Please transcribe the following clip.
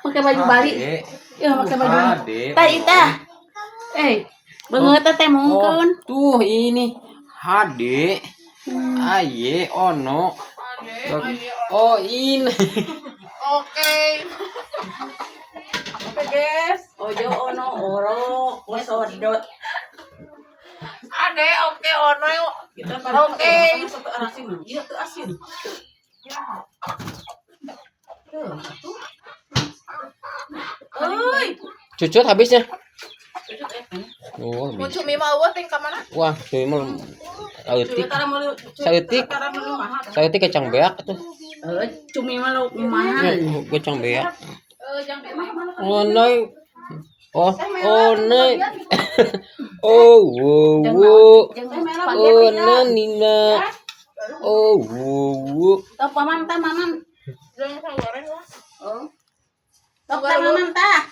Pakai baju Bali. Ade. Ya, pakai baju. Ade. Tah ita. Eh, beungeut teh mungkin. Oh, tuh ini HD Aye Ono. Oh, ini. Oke. Oke, guys. Ojo ono oro kosodot. Ade, oke, ono. Kita Oke. Satu asin. Iya tuh asin. Tuh, tuh. Euy. Cucut habisnya. Cucut eh. Oh, Mun habis. cumi mah euweuh ting ka mana? Wah, cumi mah saeutik. Cumi tara meuli. Saeutik. Tara meuli mahal. Saeutik kacang beak tuh. Eh, cumi mah lauk mahal. Ya, kacang beak. Eh, jang beak mah mana? Oh, nay. Oh, oh, nay. Oh, wo, wo. Oh, na, nina. Oh, wo, wo. Tok paman tah, maman. Jangan goreng lah. Oh. Tok tah, maman tah.